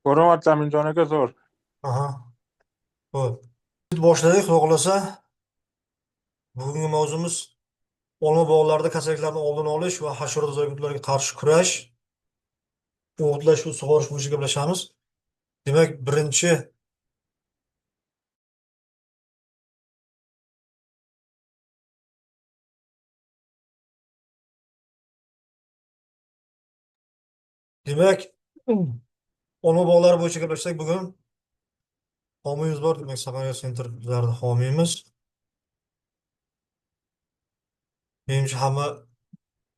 Ko'ryapti Aminjon aka, zo'r. Aha. Xo'p. Boshladik, xudo xohlasa. Bugungi mavzumiz olma bog'larida kasalliklarni oldini olish va hasharot zarar qarshi kurash, o'g'itlash va sug'orish bo'yicha gaplashamiz. Demak, birinchi demak olma bog'lari bo'yicha gaplashsak bugun homiyimiz bor. Demak, Samaria Center bizlarni homiymiz. Menimcha hamma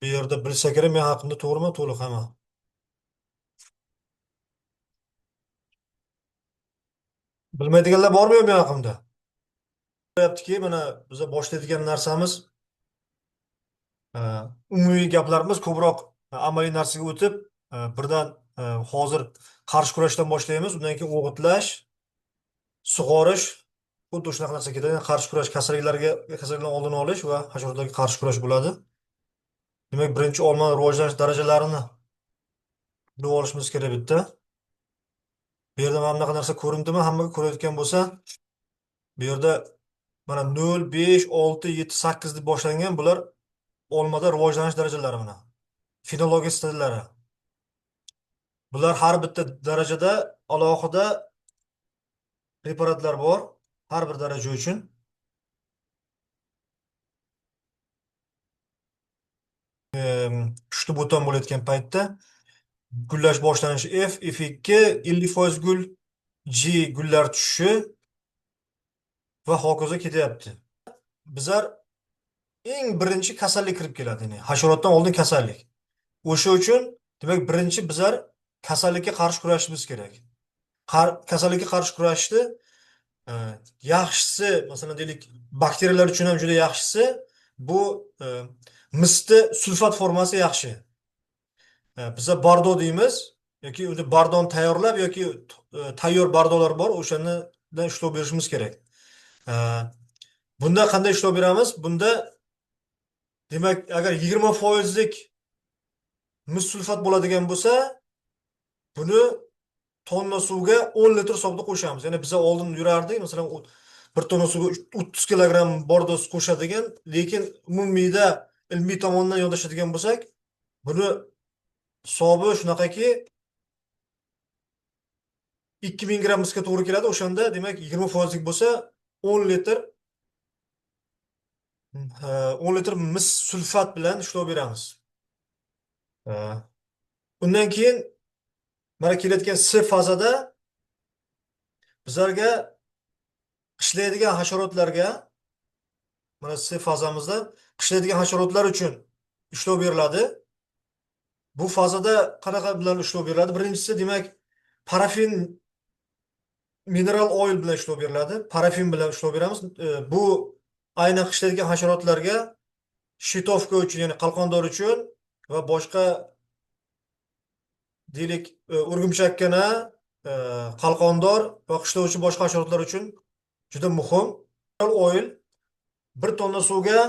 bu yerda bilsa kerak men haqimda, to'g'rimi? To'liq hamma. Bilmaydiganlar bormi men haqimda? Deyaptiki, mana biza boshlaydigan narsamiz umumiy gaplarimiz ko'proq amaliy narsaga o'tib, birdan hozir qarshi kurashdan boshlaymiz, undan keyin o'g'itlash, sug'orish, xuddi shunaqa narsa ketadi. Qarshi kurash kasalliklarga, kasalliklarning oldini olish va hasharotlarga qarshi kurash bo'ladi. Demak, birinchi olma rivojlanish darajalarini bilib olishimiz kerak bitta. Bu yerda mana bunaqa narsa ko'rindimi? Hammaga ko'rayotgan bo'lsa, bu yerda mana 0, 5, 6, 7, 8 deb boshlangan. Bular olmada rivojlanish darajalari mana. Fenologiya stadiyalari. Bular har bitta darajada alohida preparatlar bor, har bir daraja uchun. Pushti buton bo'layotgan paytda gullash boshlanishi F, F2 50% gul, G gullar tushishi va hokazo ketyapti. Bizlar eng birinchi kasallik kirib keladi, ya'ni hasharotdan oldin kasallik. O'sha uchun demak birinchi bizlar kasallikka qarshi kurashishimiz kerak. Kasallikka qarshi kurashishni yaxshisi, masalan deylik, bakteriyalar uchun ham juda yaxshisi bu misni sulfat formasi yaxshi. Biza bardo deymiz yoki uni bardon tayyorlab yoki tayyor bardolar bor, o'shanidan ishlov berishimiz kerak. Bunda qanday ishlov beramiz? Bunda demak, agar 20%lik mis sulfat bo'ladigan bo'lsa, buni tonna suvga 10 litr hisobida qo'shamiz. Ya'ni biza oldin yurardik, masalan, 1 tonna suvga 30 kilogramm bordoz qo'shadigan, lekin umumiyda ilmiy tomondan yondashadigan bo'lsak, buni hisobi shunaqaki 2000 gramm misga to'g'ri keladi. O'shanda demak 20%lik bo'lsa 10 litr 10 litr mis sulfat bilan ishlov beramiz. Undan keyin mana kelayotgan C fazada bizlarga qishlaydigan hasharotlarga, mana C fazamizda qishlaydigan hasharotlar uchun ishlov beriladi. Bu fazada qanaqa bilan ishlov beriladi? Birinchisi demak parafin mineral oil bilan ishlov beriladi. Parafin bilan ishlov beramiz. Bu aynan qishlaydigan hasharotlarga shitovka uchun, ya'ni qalqondor uchun va boshqa deylik o'rgimchakkina, qalqondor va qishlovchi boshqa hasharotlar uchun juda muhim. Mineral oil 1 tonna suvga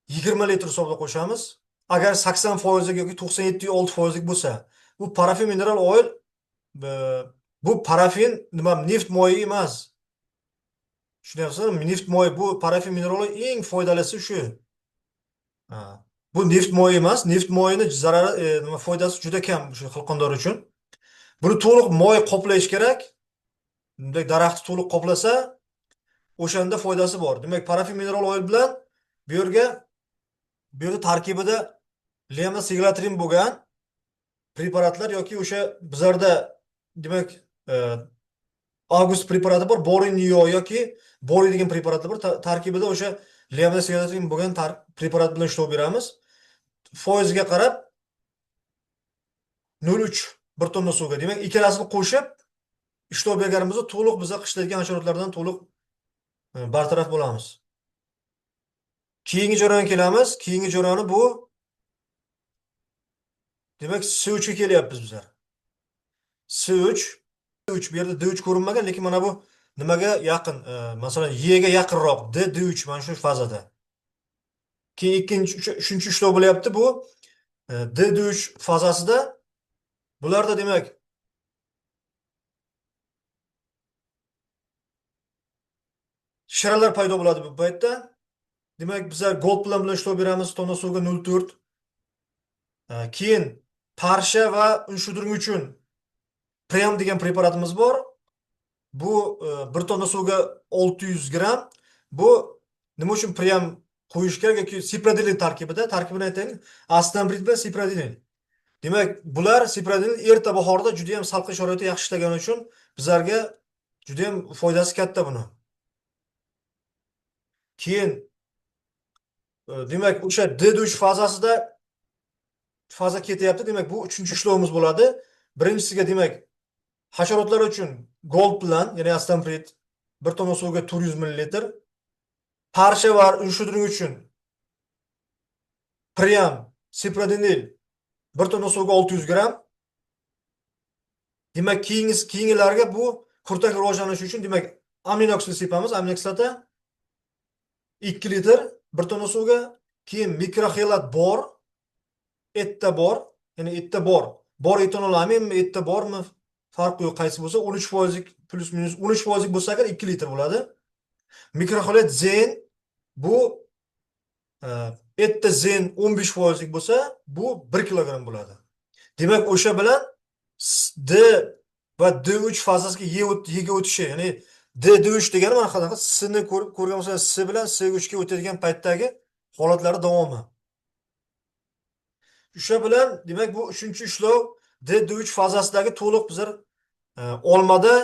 20 litr hisobida qo'shamiz. Agar 80%lik yoki 97,6%lik bo'lsa, bu parafin mineral oil, bu parafin nima, neft moyi emas. Tushunyapsizmi? Neft moyi, bu parafin mineral oil eng foydalisi shu. Bu neft moyi emas. Neft moyini zarari, nima, foydasi juda kam shu qalqondor uchun. Buni to'liq moy qoplash kerak. Bunday daraxtni to'liq qoplasa, o'shanda foydasi bor. Demak, parafin mineral oil bilan bu yerda tarkibida lemosiglotrin bo'lgan preparatlar yoki o'sha bizlarda demak avgust preparati bor, borinio yoki bori degan preparatlar bor. Tarkibida o'sha lemosiglotrin bo'lgan preparat bilan ishlov beramiz. Foiziga qarab 0,3 bir tonna suvga. Demak, ikkalasini qo'shib ishlov berganimizda to'liq biza qishlaydigan hasharotlardan to'liq bartaraf bo'lamiz. Keyingi jarayonga kelamiz. Keyingi jarayoni bu demak C3 ga kelyapmiz bizlar. C3, 3 bu yerda D3 ko'rinmagan, lekin mana bu nimaga yaqin? Masalan, Y ga yaqinroq D, D3 mana shu fazada. Keyin ikkinchi, uchinchi ishlov bo'lyapti bu D, D3 fazasida. Bularda demak Shiralar paydo bo'ladi bu paytda. Demak, bizlar Gold bilan ishlov beramiz tonna suvga 0,4. Keyin parsha va unshudring uchun Priam degan preparatimiz bor. Bu 1 tonna suvga 600 gramm. Bu nima uchun Priam qo'yish kerak yoki sipradilin tarkibida, tarkibini aytaylik. Acetamiprid bilan sipradilin. Demak, bular sipradilin erta bahorda juda ham salqin sharoitda yaxshi ishlagani uchun bizlarga juda ham foydasi katta buni. Keyin demak, o'sha D3 fazasida faza ketyapti. Demak, bu 3-ishlovimiz bo'ladi. Birinchisiga demak, hasharotlar uchun Gold bilan, ya'ni acetamiprid 1 tonna suvga 400 ml. Parsha va unshudring uchun Priam, sipradinil 1 tonna suvga 600 gramm. Demak, keyingilarga bu kurtak rivojlanishi uchun demak aminoksil sepamiz, aminokislota 2 litr 1 tonna suvga. Keyin mikroxelat bor, etda bor, ya'ni etda bor. Bor etanolaminmi, etda bormi? Farqi yo'q, qaysi bo'lsa 13%lik plus minus 13%lik bo'lsa agar 2 litr bo'ladi. Mikroxelat zen bu etda zen 15%lik bo'lsa, bu 1 kilogramm bo'ladi. Demak, o'sha bilan D va D3 fazasiga Y'ga o'tishi, ya'ni D D3 degani mana qanaqa S ni ko'rgan bo'lsangiz, S bilan S3 ga o'tadigan paytdagi holatlari davomi. O'sha bilan demak bu 3-ishlov D D3 fazasidagi to'liq bizlar olmada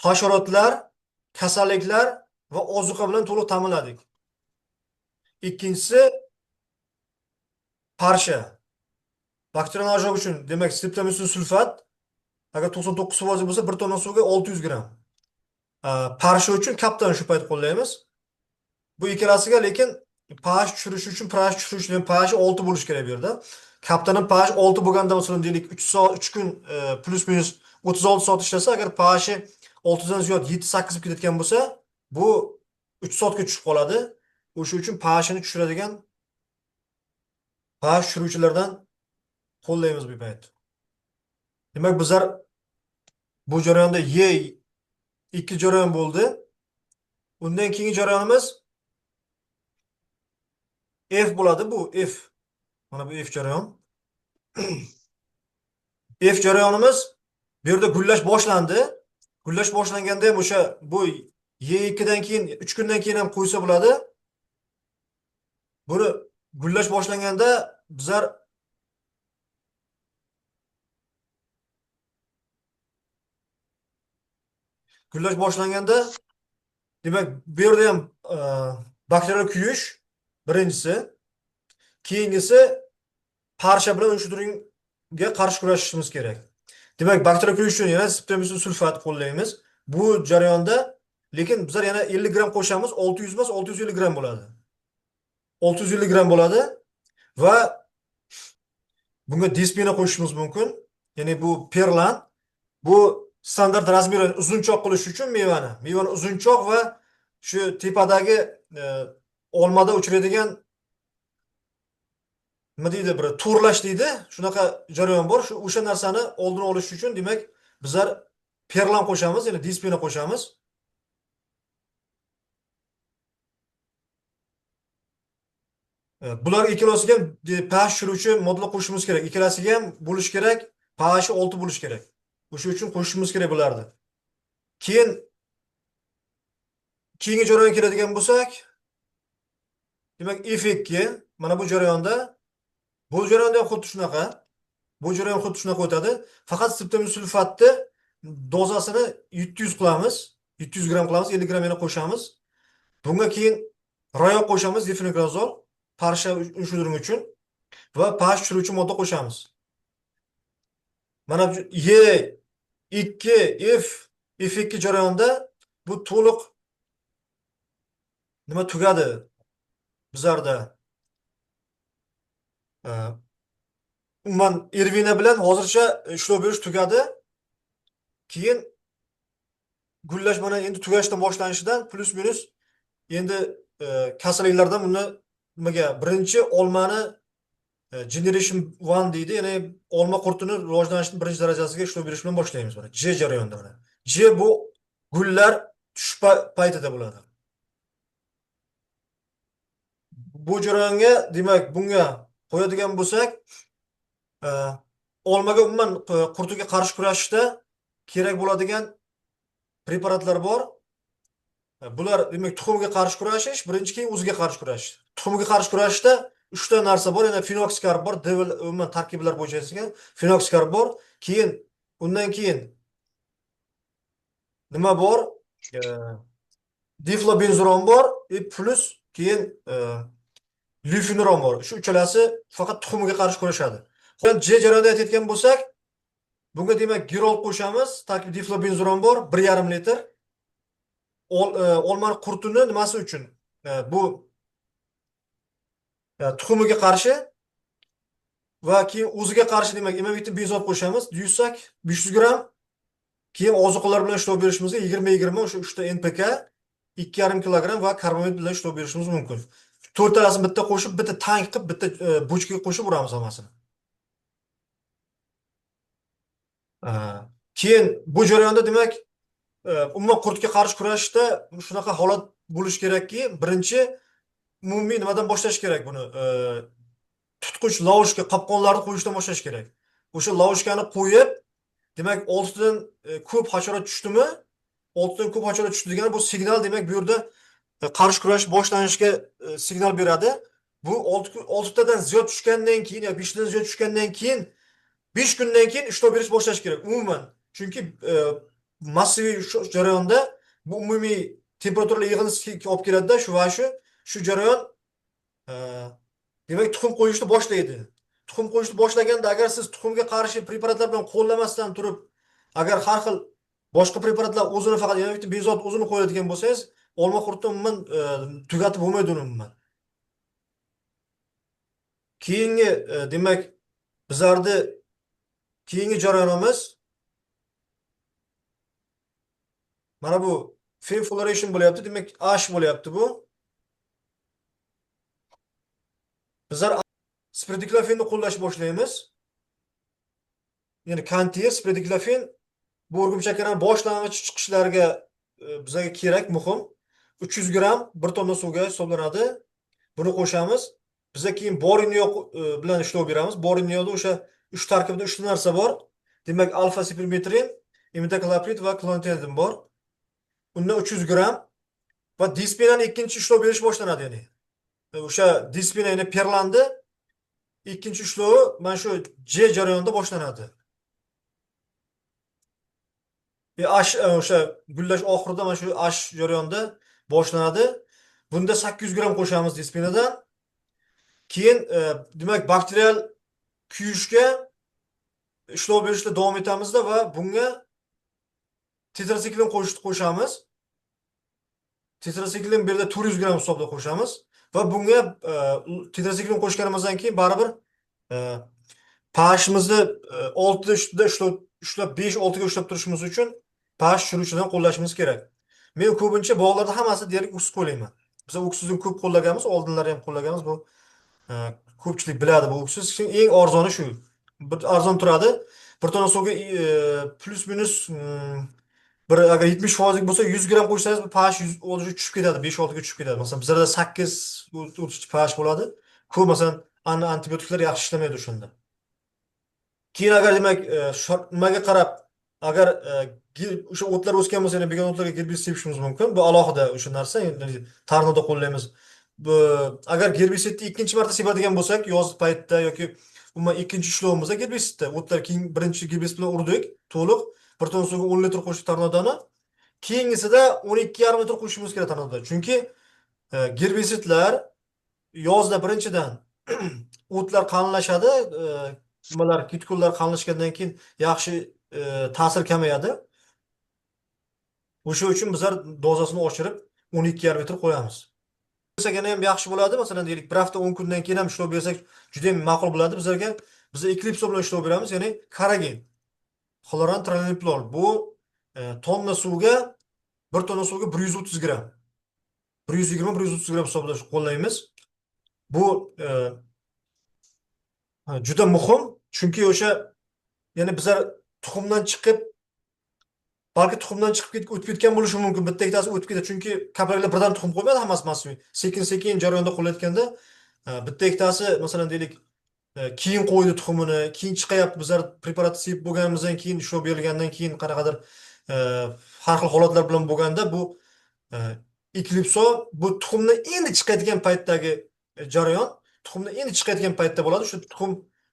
hasharotlar, kasalliklar va ozuqa bilan to'liq ta'minladik. Ikkinchisi parsha. Bakterial ojog uchun demak streptomitsin sulfat agar 99% bo'lsa 1 tonna suvga 600 gramm. Parsha uchun kaptan shu payt qo'llaymiz. Bu ikkalasiga lekin pH tushirish uchun pH tushirish uchun pH 6 bo'lishi kerak bu yerda. Kaptanning pH 6 bo'lganda masalan deylik 3 soat 3 kun plus minus 36 soat ishlasa, agar pHi 6 dan ziyod 7-8 bo'lib ketayotgan bo'lsa, bu 3 soatga tushib qoladi. O'sha uchun pHini tushiradigan pH tushiruvchilardan qo'llaymiz bu payt. Demak, bizlar bu jarayonda Y2 jarayon bo'ldi. Undan keyingi jarayonimiz F bo'ladi bu F. Mana bu F jarayon. F jarayonimiz bu yerda gullash boshlandi. Gullash boshlanganda ham o'sha bu Y2 dan keyin 3 kundan keyin ham qo'ysa bo'ladi. Buni gullash boshlanganda bizlar gullash boshlanganda demak bu yerda ham bakterial kuyish birinchisi, keyingisi parsha bilan unshudringga qarshi kurashishimiz kerak. Demak, bakterial kuyish uchun yana streptomitsin sulfat qo'llaymiz. Bu jarayonda lekin bizlar yana 50 gramm qo'shamiz, 600 emas, 650 gramm bo'ladi. 650 gramm bo'ladi va bunga dispina qo'shishimiz mumkin. Ya'ni bu perlan, bu standart razmerini uzunchoq qilish uchun mevani uzunchoq va shu tepadagi olmada uchraydigan nima deydi, bir to'rlash deydi, shunaqa jarayon bor. Shu o'sha narsani oldini olish uchun demak bizlar perlan qo'shamiz, ya'ni dispina qo'shamiz. Bular ikkalasiga ham pH tushiruvchi moddalar qo'shishimiz kerak. Ikkalasiga ham bo'lishi kerak, pH 6 bo'lishi kerak. O'sha uchun qo'shishimiz kerak bularni. Keyin keyingi jarayonga keladigan bo'lsak, demak F2 mana bu jarayonda, bu jarayonda ham xuddi shunaqa. Bu jarayon xuddi shunaqa o'tadi. Faqat streptomitsin sulfatni dozasini 700 qilamiz. 700 gramm qilamiz, 50 gramm yana qo'shamiz. Bunga keyin rayoq qo'shamiz, difenokrazol parsha unshudring uchun va pH tushiruvchi modda qo'shamiz. Mana bu Y2 F F2 jarayonida bu to'liq nima tugadi bizlarda. Umuman Ervina bilan hozircha ishlov berish tugadi. Keyin gullash mana endi tugashdan boshlanishidan plus minus endi kasalliklardan buni nimaga birinchi olmani generation 1 deydi, ya'ni olma qurtini rivojlanishining birinchi darajasiga ishlov berish bilan boshlaymiz mana J jarayonida mana. J bu gullar tushish paytida bo'ladi. Bu jarayonga demak bunga qo'yadigan bo'lsak, olmaga umuman qurtiga qarshi kurashishda kerak bo'ladigan preparatlar bor. Bular demak tuxumga qarshi kurashish, birinchi, keyin o'ziga qarshi kurashish. Tuxumga qarshi kurashishda uchta narsa bor, yana fenoksikar bor, devil umuman tarkiblar bo'yicha aytsak, fenoksikar bor. Keyin undan keyin nima bor? Diflobenzuron bor, plus keyin lufenuron bor. Shu uchalasi faqat tuxumiga qarshi kurashadi. C jarayonida aytayotgan bo'lsak, bunga demak girol qo'shamiz, tarkibida diflobenzuron bor, 1,5 litr. Olmani qurtini nimasi uchun? Bu tuxumiga qarshi va keyin o'ziga qarshi demak emamektin benzoat qo'shamiz, 500 gramm. Keyin ozuqalar bilan ishlov berishimizga 20-20 o'sha 3 ta NPK, 2,5 kilogramm va karbamid bilan ishlov berishimiz mumkin. To'rttalasini bitta qo'shib, bitta tank qilib, bitta bochkaga qo'shib uramiz hammasini. Keyin bu jarayonda demak umuman qurtga qarshi kurashishda shunaqa holat bo'lishi kerakki, birinchi umumiy nimadan boshlash kerak buni? Tutqich lavushka, qopqonlarni qo'yishdan boshlash kerak. O'sha lavushkani qo'yib, demak 6 dan ko'p hasharot tushdimi? 6 dan ko'p hasharot tushdi degani bu signal, demak bu yerda qarshi kurash boshlanishiga signal beradi. Bu 6 tadan ziyod tushgandan keyin yo 5 dan ziyod tushgandan keyin 5 kundan keyin ishlov berish boshlash kerak umuman. Chunki massaviy shu jarayonda bu umumiy temperaturalar yig'indisi olib keladida, shu va shu jarayon demak tuxum qo'yishni boshlaydi. Tuxum qo'yishni boshlaganda agar siz tuxumga qarshi preparatlar bilan qo'llamasdan turib, agar har xil boshqa preparatlar o'zini faqat emamektin benzoat o'zini qo'yadigan bo'lsangiz, olma qurtini umuman tugatib bo'lmaydi uni umuman. Keyingi demak bizlarni keyingi jarayonimiz mana bu fenfluoration bo'lyapti, demak ash bo'lyapti bu. Bizlar spridiklofenni qo'llash boshlaymiz. Ya'ni kantier spridiklofен bu o'rgimchaklarning boshlang'ich chiqishlariga bizga kerak, muhim. 300 gramm 1 tonna suvga hisoblanadi. Buni qo'shamiz. Biza keyin borinyo bilan ishlov beramiz. Borinyoda o'sha 3 tarkibida 3 ta narsa bor. Demak, alfa sipermetrin, imidakloprid va klonitidin bor. Undan 300 gramm va dispinani ikkinchi ishlov berish boshlanadi ya'ni. O'sha dispina ya'ni perlandi ikkinchi ishlovi mana shu J jarayonida boshlanadi. Ash o'sha gullash oxirida mana shu ash jarayonida boshlanadi. Bunda 800 gramm qo'shamiz dispinadan. Keyin demak bakterial kuyishga ishlov berishda davom etamizda va bunga tetrasiklin qo'shamiz. Tetrasiklin bu yerda 400 gramm hisobida qo'shamiz va bunga tetrasiklin qo'shganimizdan keyin baribir pH'imizni 6 ustida ushlab 5-6 ga ushlab turishimiz uchun pH tushiruvchidan qo'llashimiz kerak. Men ko'pincha bog'larda hammasi deyarli uksus qo'llayman. Biz uksusni ko'p qo'llaganmiz, oldinlari ham qo'llaganmiz. Bu ko'pchilik biladi bu uksus. Eng arzoni shu. Bir arzon turadi. Bir tonna suvga plus minus bir agar 70% bo'lsa 100 gramm qo'shsangiz bu pH 100 tushib ketadi, 5-6 ga tushib ketadi. Masalan, bizlarda 8-33 pH bo'ladi. Ko'p masalan antibiotiklar yaxshi ishlamaydi o'shanda. Keyin agar demak nimaga qarab agar o'sha o'tlar o'sgan bo'lsa, yana begona o'tlarga gerbitsid sepishimiz mumkin. Bu alohida o'sha narsa, endi tarnoda qo'llaymiz. Bu agar gerbitsidni ikkinchi marta sepadigan bo'lsak, yoz paytida yoki umuman ikkinchi ishlovimizda gerbitsidda o'tlar keyin birinchi gerbitsid bilan urdik to'liq 1 tonna suvga 10 litr qo'shib tornadoni, keyingisida 12,5 litr qo'shishimiz kerak tornadoda. Chunki gerbitsidlar yozda birinchidan o'tlar qalinlashadi, nimalar kitkullar qalinlashgandan keyin yaxshi ta'sir kamayadi. O'sha uchun bizlar dozasini oshirib 12,5 litr qo'yamiz. Bersak yana ham yaxshi bo'ladi. Masalan, deylik, bir hafta 10 kundan keyin ham ishlov bersak juda ham ma'qul bo'ladi bizlarga. Biz Eclipse bilan ishlov beramiz, ya'ni karagen. Xlorantraniplol bu tonna suvga 1 tonna suvga 130 gramm. 120-130 gramm hisobida qo'llaymiz. Bu juda muhim, chunki o'sha ya'ni bizlar tuxumdan chiqib balki tuxumdan chiqib ketib o'tib ketgan bo'lishi mumkin. Bitta ikkitasi o'tib ketadi, chunki kapalaklar birdan tuxum qo'ymaydi hammasi masviy. Sekin-sekin jarayonda qo'llayotganda Bitta ikkitasi masalan deylik, keyin qo'ydi tuxumini, keyin chiqayapti, bizlar preparat sepib bo'lganimizdan keyin, ishlov berilgandan keyin qanaqadir har xil holatlar bilan bo'lganda bu Eklipso bu tuxumni endi chiqadigan paytdagi jarayon, tuxumni endi chiqayotgan paytda bo'ladi. Shu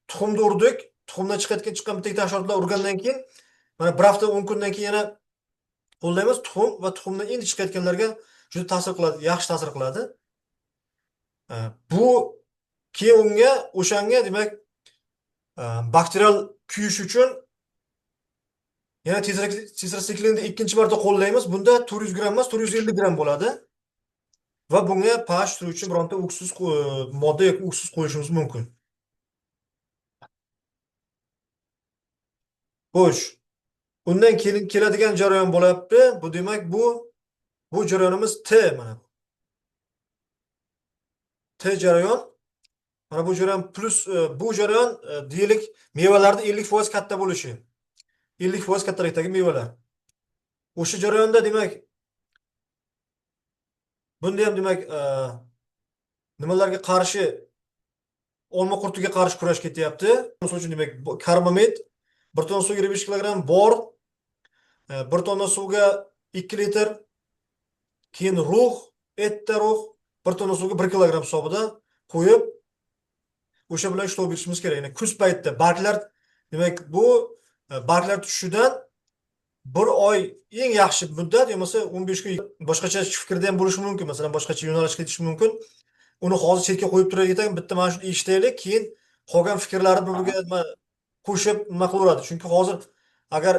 tuxumni urdik, tuxumdan chiqayotgan chiqqan bitta ikkita hasharotlar urgandan keyin mana bir hafta 10 kundan keyin yana qo'llaymiz tuxum va tuxumdan endi chiqayotganlarga juda ta'sir qiladi, yaxshi ta'sir qiladi. Bu keyin unga o'shanga demak bakterial kuyish uchun yana tetrasiklinni ikkinchi marta qo'llaymiz. Bunda 400 gramm emas, 450 gramm bo'ladi. Va bunga pH tushiruvchi bironta uksus modda yoki uksus qo'yishimiz mumkin. Xo'sh. Undan keyin keladigan jarayon bo'lyapti. Bu demak bu jarayonimiz T mana bu. T jarayon. Mana bu jarayon plus bu jarayon deylik mevalarda 50% katta bo'lishi. 50% kattalikdagi mevalar. O'sha jarayonda demak bunda ham demak nimalarga qarshi olma qurtiga qarshi kurash ketyapti. Misol uchun demak karbamid 1 tonna suvga 5 kilogramm bor, 1 tonna suvga 2 litr, keyin rux, etta rux 1 tonna suvga 1 kilogramm hisobida qo'yib o'sha bilan ishlov berishimiz kerak. Ya'ni kuz paytida barglar demak bu barglar tushishidan 1 oy eng yaxshi muddat, yo'masa 15 kun boshqacha fikrda ham bo'lishi mumkin, masalan boshqacha yo'nalishga ketishi mumkin. Uni hozir chetga qo'yib turaylik, bitta mana shuni eshitaylik, keyin qolgan fikrlarni bir-biriga qo'shib nima qilaveradi. Chunki hozir agar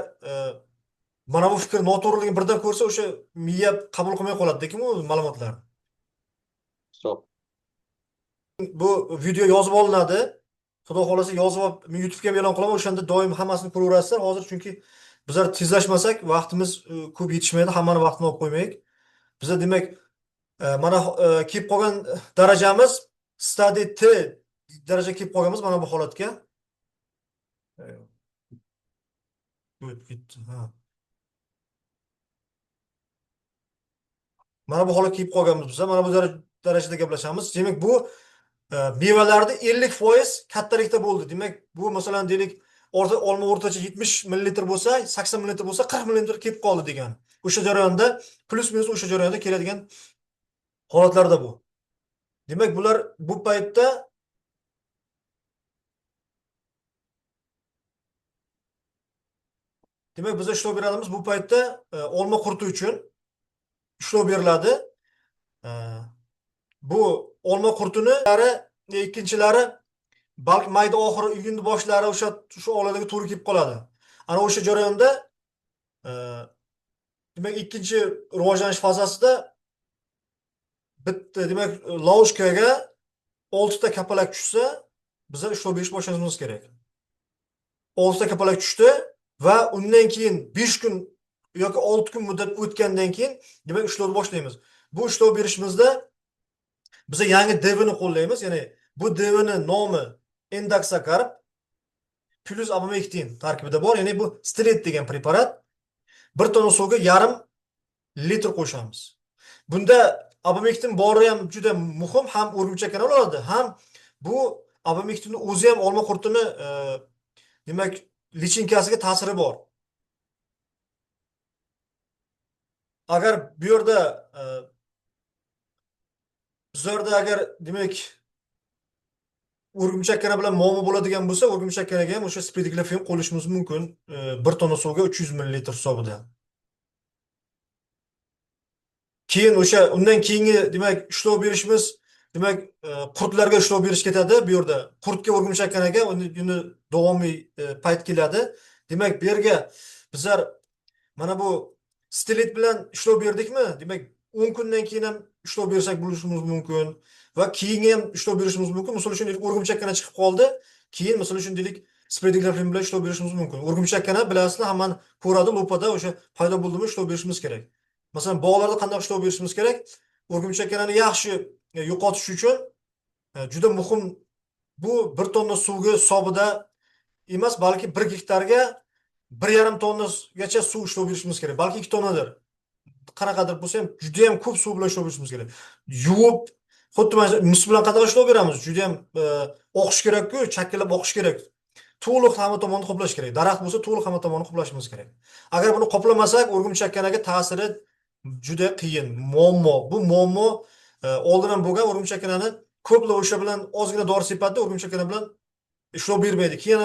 mana bu fikr noto'g'riligini birdan ko'rsa, o'sha miya qabul qilmay qoladi, lekin u ma'lumotlarni. Stop. Bu video yozib olinadi. Xudo xolasa yozib olib, men YouTube'ga ham e'lon qilaman, o'shanda doim hammasini ko'raverasizlar. Hozir chunki bizlar tezlashmasak, vaqtimiz ko'p yetishmaydi, hammani vaqtini olib qo'ymaylik. Bizlar demak mana kelib qolgan darajamiz stadiy T darajaga kelib qolganmiz mana bu holatga. O'tib ketdi, ha. Mana bu holatga kelib qolganmiz biz, mana bu darajada gaplashamiz. Demak, bu mevalarda 50% kattalikda bo'ldi. Demak, bu masalan deylik, olma o'rtacha 70 millilitr bo'lsa, 80 millilitr bo'lsa, 40 millilitr kelib qoldi degan. O'sha jarayonda plus minus o'sha jarayonda keladigan holatlarda bu. Demak, bular bu paytda demak biz ishlov beramiz bu paytda olma qurti uchun ishlov beriladi. Bu olma qurtini ikkinchilari balki mayda oxiri iyunni boshlari o'sha shu oylarga to'g'ri kelib qoladi. Ana o'sha jarayonda demak ikkinchi rivojlanish fazasida bitta demak laushkaga 6 ta kapalak tushsa, bizlar ishlov berish boshlashimiz kerak. 6 ta kapalak tushdi va undan keyin 5 kun yoki 6 kun muddat o'tgandan keyin demak ishlovni boshlaymiz. Bu ishlov berishimizda biz yangi DVni qo'llaymiz, ya'ni bu DVni nomi Endoxakarb plus abamektin tarkibida bor, ya'ni bu Stilet degan preparat. 1 tonna suvga 0,5 litr qo'shamiz. Bunda abamektin bori ham juda muhim, ham o'rgimchakkan oladi, ham bu abamektinning o'zi ham olma qurtini demak lichinkasiga ta'siri bor. Agar bu yerda bizlarda agar demak o'rgimchakkana bilan muammo bo'ladigan bo'lsa, o'rgimchakkanaga ham o'sha spediklofin qo'llashimiz mumkin, 1 tonna suvga 300 millilitr hisobida. Keyin o'sha undan keyingi demak ishlov berishimiz, demak qurtlarga ishlov berish ketadi bu yerda. Qurtga o'rgimchakkanaga uni davomiy payt keladi. Demak, bu yerga bizlar mana bu Stilet bilan ishlov berdikmi? Demak, 10 kundan keyin ham ishlov bersak bo'lishimiz mumkin va keyingi ham ishlov berishimiz mumkin. Misol uchun o'rgimchakkana chiqib qoldi. Keyin misol uchun deylik spediklofin bilan ishlov berishimiz mumkin. O'rgimchakkana bilasizlar, hammani ko'radi, lupada o'sha paydo bo'ldimi ishlov berishimiz kerak. Masalan, bog'larda qanday ishlov berishimiz kerak? O'rgimchakkanani yaxshi yo'qotish uchun juda muhim bu 1 tonna suvga hisobida emas, balki 1 gektarga 1,5 tonnagacha suv ishlov berishimiz kerak. Balki 2 tonnadir. Qanaqadir bo'lsa ham juda ham ko'p suv bilan ishlov berishimiz kerak. Yuvib, Xuddi mana mis bilan qanaqa ishlov beramiz? Juda ham oqish kerak-ku, chakillab oqish kerak. To'liq hamma tomonni qoplash kerak. Daraxt bo'lsa to'liq hamma tomonni qoplashimiz kerak. Agar buni qoplamasak, o'rgimchakkanaga ta'siri juda qiyin, muammo. Bu muammo oldin ham bo'lgan. O'rgimchakkanani ko'plar o'sha bilan ozgina dori sepadi, o'rgimchakkana bilan ishlov bermaydi. Keyin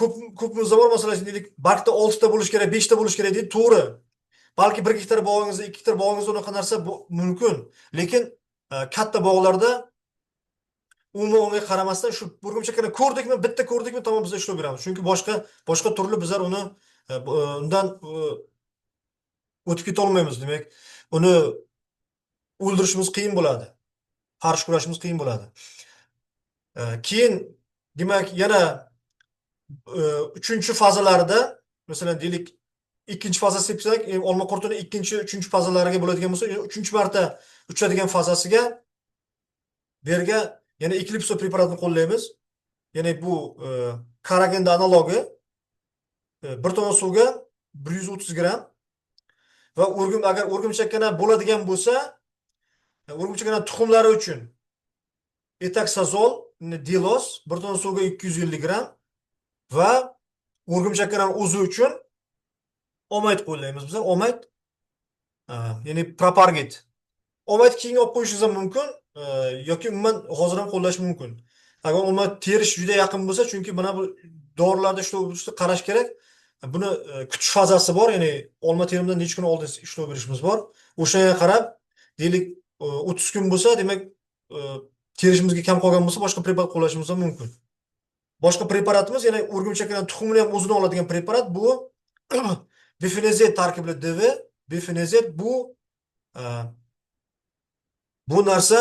ko'p ko'pimizda bor, masalan, deylik, bargda 6 ta bo'lishi kerak, 5 ta bo'lishi kerak deydi, to'g'ri. Balki 1 gektar bog'ingizda, 2 gektar bog'ingizda unaqa narsa mumkin. Lekin katta bog'larda umuman unga qaramasdan shu o'rgimchakkana ko'rdikmi, bitta ko'rdikmi, tamom, biz ishlov beramiz. Chunki boshqa turli bizlar uni undan o'tib keta olmaymiz. Demak, uni o'ldirishimiz qiyin bo'ladi. Qarshi kurashimiz qiyin bo'ladi. Keyin demak yana uchinchi fazalarida, masalan, deylik, ikkinchi faza sepsak, olma qurtini ikkinchi, uchinchi fazalariga bo'ladigan bo'lsa, uchinchi marta uchadigan fazasiga bu yerga yana Eklipso preparatini qo'llaymiz. Ya'ni bu karagenda analogi, 1 tonna suvga 130 gramm va agar o'rgimchakkana bo'ladigan bo'lsa, o'rgimchakkana tuxumlari uchun etaksazol, Dilos, 1 tonna suvga 250 gramm va o'rgimchakkanani o'zi uchun Omayt qo'llaymiz biz. Omayt, ya'ni propargit. Omayt keyin olib qo'yishingiz ham mumkin, yoki umuman hozir ham qo'llash mumkin. Agar olma terish juda yaqin bo'lsa, chunki mana bu dorilarda ishlov qarash kerak. Buni kutish fazasi bor, ya'ni olma terimidan necha kun oldin ishlov berishimiz bor. O'shanga qarab, deylik, 30 kun bo'lsa, demak, terishimizga kam qolgan bo'lsa, boshqa preparat qo'llashimiz ham mumkin. Boshqa preparatimiz, ya'ni o'rgimchakdan tuxumini ham o'zini oladigan preparat bu Bifenezet tarkibli DV, Bifenezet bu narsa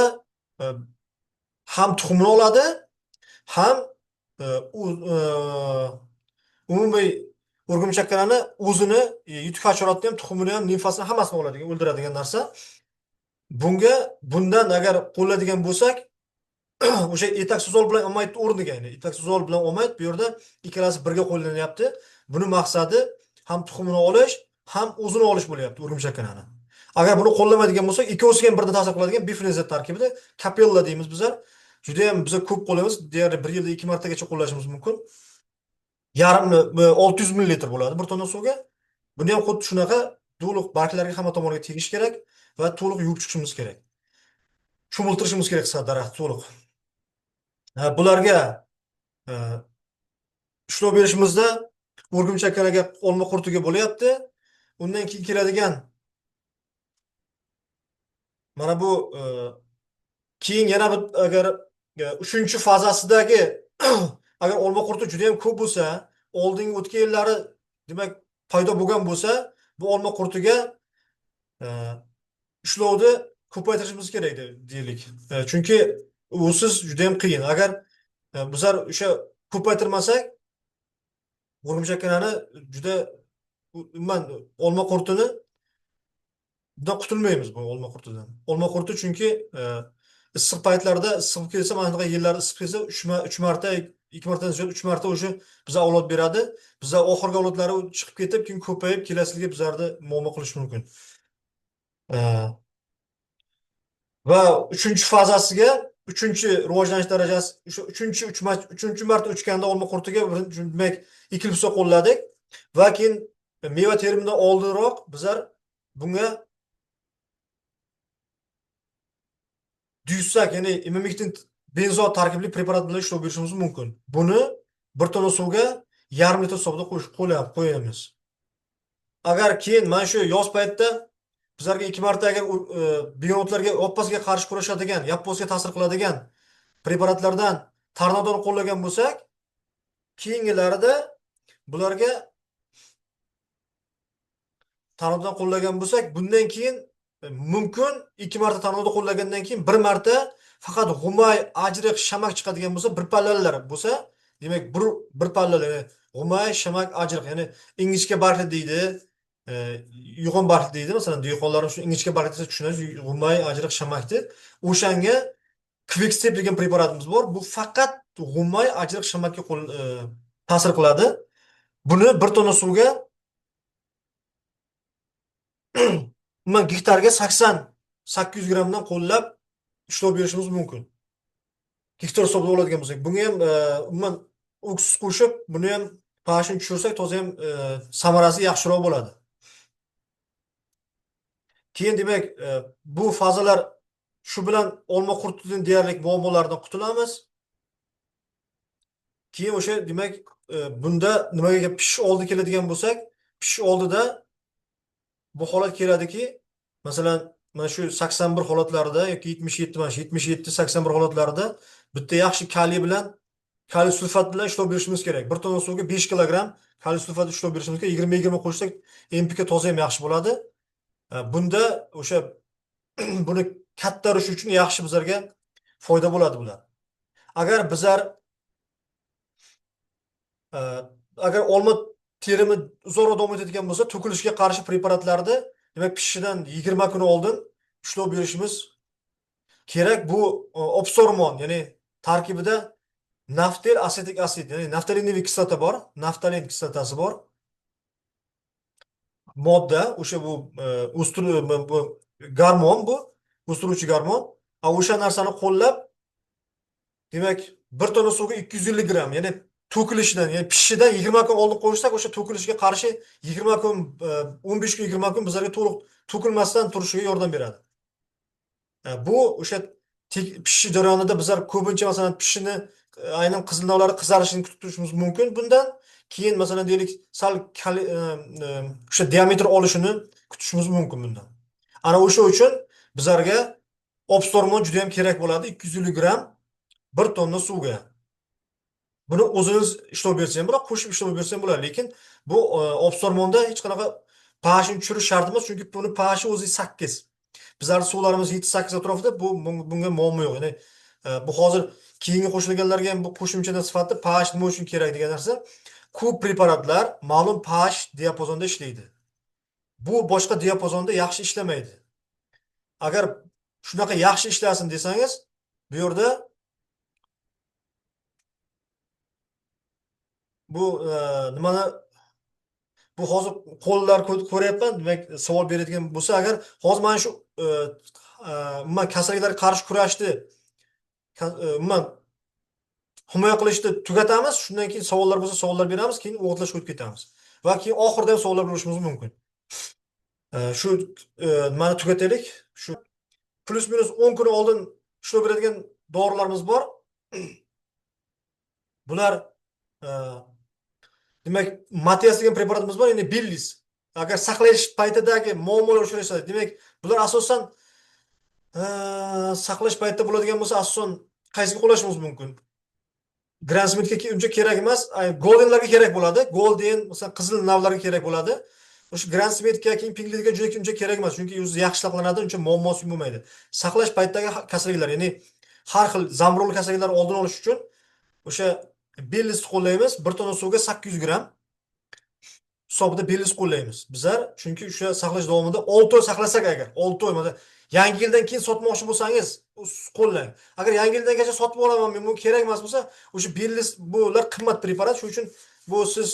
ham tuxumini oladi, ham umumiy o'rgimchaklarni o'zini yutik hasharotni ham, tuxumini ham, nimfasini hammasini oladigan, o'ldiradigan narsa. Bundan agar qo'llaydigan bo'lsak, o'sha etaksizol bilan omayt o'rniga, ya'ni etaksizol bilan omayt bu yerda ikkalasi birga qo'llanyapti. Buni maqsadi ham tuxumini olish, ham o'zini olish bo'lyapti o'rgimchaklarni. Agar buni qo'llamaydigan bo'lsak, ikkovsiga ham birda ta'sir qiladigan bifenezet tarkibida Kapella deymiz bizlar. Juda ham biz ko'p qo'llaymiz, deyarli bir yilda 2 martagacha qo'llashimiz mumkin. Yarim 600 millilitr bo'ladi 1 tonna suvga. Buni ham xuddi shunaqa to'liq barglarga hamma tomonga tegish kerak va to'liq yuvib chiqishimiz kerak. Cho'miltirishimiz kerak daraxt to'liq. Bularga ishlov berishimizda o'rgimchaklarga, olma qurtiga bo'lyapti. Undan keyin keladigan mana bu keyin yana bir agar uchinchi fazasidagi agar olma qurti juda ham ko'p bo'lsa, oldingi o'tgan yillari demak paydo bo'lgan bo'lsa, bu olma qurtiga ishlovni ko'paytirishimiz kerak deylik. Chunki usiz juda ham qiyin. Agar bizlar o'sha ko'paytirmasak, o'rgimchaklarni juda umuman olma qurtini bundan qutulmaymiz, bu olma qurtidan. Olma qurti chunki issiq paytlarda issiq bo'lib kelsa, mana shunaqa yillar issiq kelsa, 3 marta, 2 martadan ziyod 3 marta o'sha biza avlod beradi. Biza oxirgi avlodlari chiqib ketib, keyin ko'payib, kelasi yilga bizlarni muammo qilishi mumkin. Va uchinchi fazasiga, uchinchi rivojlanish darajasi, o'sha uchinchi marta uchganda olma qurtiga demak Eklipso qo'lladik va keyin meva terimidan oldinroq bizlar bunga Dyussak, ya'ni emamektin benzoat tarkibli preparat bilan ishlov berishimiz mumkin. Buni 1 tonna suvga yarim litr hisobida qo'yib qo'yamiz. Agar keyin mana shu yoz paytida bizlarga 2 marta agar biontlarga, yoppasga qarshi kurashadigan, yapposga ta'sir qiladigan preparatlardan Tornadoni qo'llagan bo'lsak, keyingilarida bularga Tornadoni qo'llagan bo'lsak, bundan keyin mumkin 2 marta Tornado qo'llagandan keyin 1 marta faqat g'umay, ajriq, shamak chiqadigan bo'lsa, bir pallalar bo'lsa, demak bir pallalar, ya'ni g'umay, shamak, ajriq, ya'ni ingichka bargli deydi, yo'g'on bargli deydi, masalan, dehqonlar shu ingichka bargli desa tushunadi, g'umay, ajriq, shamakni. O'shanga Quick Step degan preparatimiz bor. Bu faqat g'umay, ajriq, shamakka ta'sir qiladi. Buni 1 tonna suvga umuman gektarga 80-800 grammdan qo'llab ishlov berishimiz mumkin. Gektar hisobida oladigan bo'lsak, bunga ham umuman uksus qo'shib, buni ham pHni tushirsak, toza ham samarasi yaxshiroq bo'ladi. Keyin demak, bu fazalar shu bilan olma qurtidan deyarli muammolardan qutulamiz. Keyin o'sha demak, bunda nimaga pishish oldi keladigan bo'lsak, pishish oldida bu holat keladiki, masalan, mana shu 81 holatlarida yoki 77, mana shu 77 81 holatlarida bitta yaxshi kaliy bilan, kaliy sulfat bilan ishlov berishimiz kerak. 1 tonna suvga 5 kilogramm kaliy sulfat ishlov berishimiz kerak. 20-20 qo'shsak, NPK toza ham yaxshi bo'ladi. Bunda o'sha buni kattarish uchun yaxshi bizlarga foyda bo'ladi bular. Agar bizlar agar olma terimi uzoqroq davom etadigan bo'lsa, to'kilishiga qarshi preparatlarni demak pishishidan 20 kun oldin ishlov berishimiz kerak. Bu obsormon, ya'ni tarkibida naftel asetik asid, ya'ni naftalinoviy kislota bor, naftalin kislotasi bor. Modda o'sha bu bu gormon, bu o'stiruvchi gormon. O'sha narsani qo'llab, demak 1 tonna suvga 250 gramm, ya'ni to'kilishidan, ya'ni pishishidan 20 kun oldin qo'shsak, o'sha to'kilishiga qarshi 20 kun, 15 kun, 20 kun bizlarga to'liq to'kilmasdan turishiga yordam beradi. Bu o'sha pishish jarayonida bizlar ko'pincha masalan pishishini, aynan qizil navlari qizarishini kutib turishimiz mumkin bundan. Keyin masalan deylik sal o'sha diametr olishini kutishimiz mumkin bundan. Ana o'sha uchun bizlarga obstormon juda ham kerak bo'ladi, 250 gramm 1 tonna suvga. Buni o'ziniz ishlov bersa ham bo'ladi, qo'shib ishlov bersa ham bo'ladi, lekin bu obstormonda hech qanaqa pHni tushirish shart emas, chunki buni pHi o'zi 8. Bizlar suvlarimiz 7-8 atrofida, bu bunga muammo yo'q. Ya'ni bu hozir keyingi qo'shilganlarga ham bu qo'shimchadan sifatida pH nima uchun kerak degan narsa, ko'p preparatlar ma'lum pH diapazonda ishlaydi. Bu boshqa diapazonda yaxshi ishlamaydi. Agar shunaqa yaxshi ishlasin desangiz, bu yerda bu nimani bu hozir qo'llar ko'ryapman, demak savol beradigan bo'lsa, agar hozir mana shu umuman kasalliklarga qarshi kurashni, umuman himoya qilishni tugatamiz, shundan keyin savollar bo'lsa savollar beramiz, keyin o'g'irlashga o'tib ketamiz va keyin oxirida ham savollar berishimiz mumkin. Shu nimani tugataylik. Shu plus minus 10 kun oldin ishlov beradigan dorilarimiz bor. Bular demak Matias degan preparatimiz bor, ya'ni Billis. Agar saqlash paytidagi muammolar uchrasa, demak bular asosan saqlash paytida bo'ladigan bo'lsa, asosan qaysiga qo'llashimiz mumkin? Grand Smithga uncha kerak emas, Goldenlarga kerak bo'ladi. Golden, masalan, qizil navlarga kerak bo'ladi. O'sha Grand Smithga, keyin Pinkliga juda uncha kerak emas, chunki o'zi yaxshi saqlanadi, uncha muammosi bo'lmaydi. Saqlash paytidagi kasalliklar, ya'ni har xil zamburug'li kasalliklar oldini olish uchun o'sha Billis qo'llaymiz. 1 tonna suvga 800 gramm hisobida Billis qo'llaymiz. Bizlar chunki o'sha saqlash davomida 6 oy saqlasak agar, 6 oy mana yangi yildan keyin sotmoqchi bo'lsangiz, qo'llang. Agar yangi yildan keyin sotib olaman, men bu kerak emas bo'lsa, o'sha Billis bular qimmat preparat, shuning uchun bu siz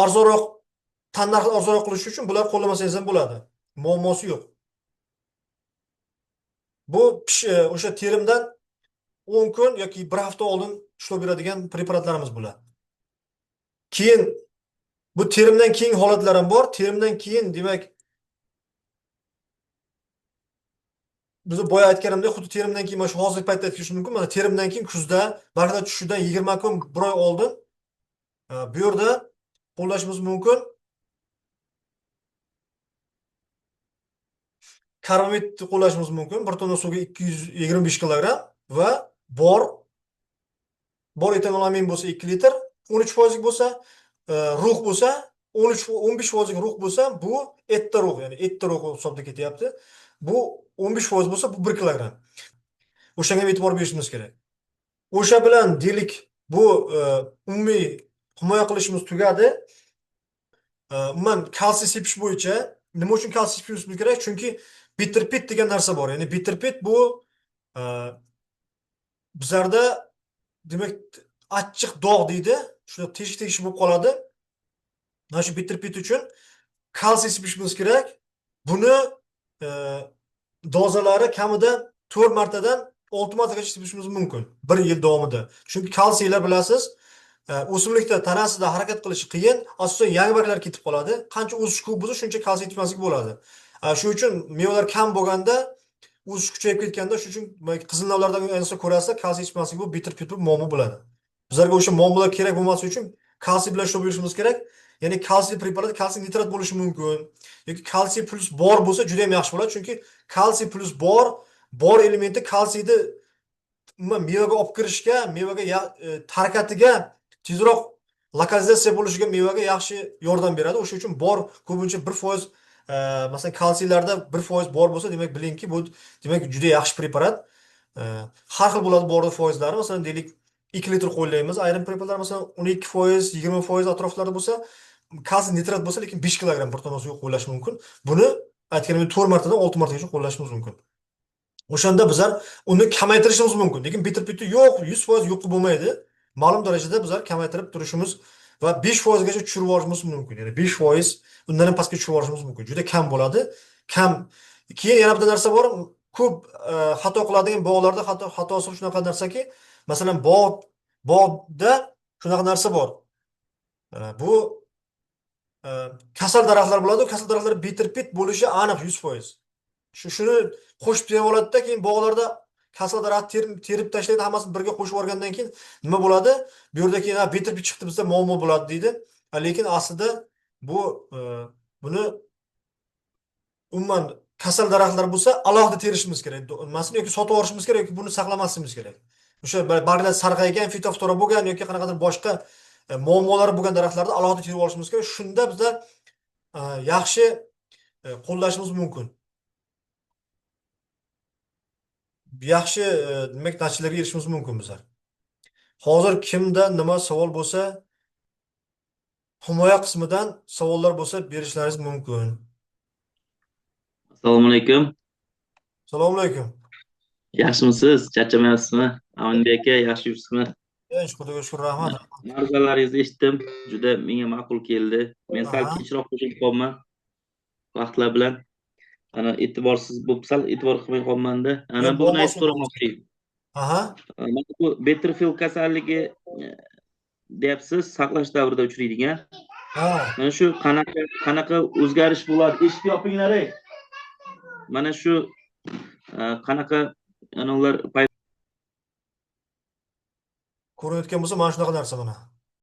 arzonroq, tannarxni arzonroq qilish uchun bular qo'llamasangiz ham bo'ladi. Muammosi yo'q. Bu o'sha terimdan 10 kun yoki 1 hafta oldin ishlov beradigan preparatlarimiz bular. Keyin bu terimdan keyingi holatlar ham bor. Terimdan keyin demak biz boya aytganimdek, xuddi terimdan keyin mana shu hozirgi paytda aytishim mumkin. Mana terimdan keyin kuzda barglar tushishidan 20 kun 1 oy oldin bu yerda qo'llashimiz mumkin. Karbamid qo'llashimiz mumkin. 1 tonna suvga 225 kilogramm va bor etanolamin bo'lsa 2 litr, 13% bo'lsa, rux bo'lsa, 15% rux bo'lsa, bu etta rux, ya'ni etta rux hisobida ketyapti. Bu 15% bo'lsa, bu 1 kilogramm. O'shanga ham e'tibor berishimiz kerak. O'sha bilan deylik, bu umumiy himoya qilishimiz tugadi. Umuman kalsiy sepish bo'yicha nima uchun kalsiy sepishimiz kerak? Chunki bitterpit degan narsa bor. Ya'ni bitterpit bu bizlarda demak achchiq dog' deydi. Shuni teshik-teshik bo'lib qoladi. Mana shu bitterpit uchun kalsiy sepishimiz kerak. Buni Dozalari kamida 4 martadan 6 martagacha sepishimiz mumkin bir yil davomida. Chunki kalsiylar bilasiz, o'simlikda tanasida harakat qilishi qiyin, asosan yangi barglar ketib qoladi. Qancha o'sish ko'p bo'lsa, shuncha kalsiy yetishmasligi bo'ladi. Shuning uchun mevalar kam bo'lganda, o'sish kuchayib ketganda, shuning uchun qizil navlardan ayniqsa ko'rasizlar, kalsiy yetishmasligi bu bitirib ketib muammo bo'ladi. Bizlarga o'sha muammolar kerak bo'lmasligi uchun kalsiy bilan ishlab yurishimiz kerak. Ya'ni kalsiy preparat, kalsiy nitrat bo'lishi mumkin yoki kalsiy plyus bor bo'lsa juda ham yaxshi bo'ladi. Chunki kalsiy plyus bor elementi kalsiyni umuman mevaga olib kirishga, mevaga harakatiga tezroq lokalizatsiya bo'lishiga mevaga yaxshi yordam beradi. O'sha uchun bor ko'pincha 1%, masalan, kalsiylarda 1% bor bo'lsa, demak bilingki, bu demak juda yaxshi preparat. Har xil bo'ladi borda foizlari. Masalan, deylik, 2 litr qo'llaymiz. Ayrim preparatlar masalan 12%, 20% atroflarda bo'lsa, kalsiy nitrat bo'lsa, lekin 5 kilogramm bir tonna suvga qo'llash mumkin. Buni aytganimdek 4 martadan 6 martagacha qo'llashimiz mumkin. O'shanda bizlar uni kamaytirishimiz mumkin. Lekin bitta yo'q, 100% yo'q qilib bo'lmaydi. Ma'lum darajada bizlar kamaytirib turishimiz va 5% gacha tushirib yuborishimiz mumkin. Ya'ni 5% undan ham pastga tushirib yuborishimiz mumkin. Juda kam bo'ladi. Kam. Keyin yana bitta narsa bor. Ko'p xato qiladigan bog'larda xatosi shunaqa narsaki, masalan, bog'da shunaqa narsa bor. Bu kasal daraxtlar bo'ladi. Kasal daraxtlar bitter pit bo'lishi aniq 100%. Shuni qo'shib terib oladida, keyin bog'larda kasal daraxt terib tashlaydi, hammasini birga qo'shib yuborgandan keyin nima bo'ladi? Bu yerda keyin bitter pit chiqdi, bizda muammo bo'ladi deydi. Lekin aslida bu buni umuman kasal daraxtlar bo'lsa alohida terishimiz kerak. Nimasini yoki sotib yuborishimiz kerak yoki buni saqlamasligimiz kerak. O'sha barglar sarg'aygan, fitoftora bo'lgan yoki qanaqadir boshqa muammolari bo'lgan daraxtlarni alohida terib olishimiz kerak. Shunda bizlar yaxshi qo'llashimiz mumkin. Yaxshi demak natijalarga erishishimiz mumkin bizlar. Hozir kimda nima savol bo'lsa, himoya qismidan savollar bo'lsa berishlaringiz mumkin. Assalomu alaykum. Assalomu alaykum. Yaxshimisiz? Charchamayapsizmi? Amanbek aka, yaxshi yuribsizmi? Xudoga shukur, rahmat. Ma'ruzalaringizni eshitdim. Juda menga ma'qul keldi. Men sal kechroq qo'shilib qolman vaqtlar bilan. Ana e'tiborsiz bo'lib, sal e'tibor qilmay qolmanda. Ana buni aytib so'ramoqchi edim. Mana bu Betterfield kasalligi deyapsiz, saqlash davrida uchraydigan. Mana shu qanaqa o'zgarish bo'ladi? Eshikni yopinglar ey. Mana shu qanaqa anavlar ko'rinayotgan bo'lsa, mana shunaqa narsa mana.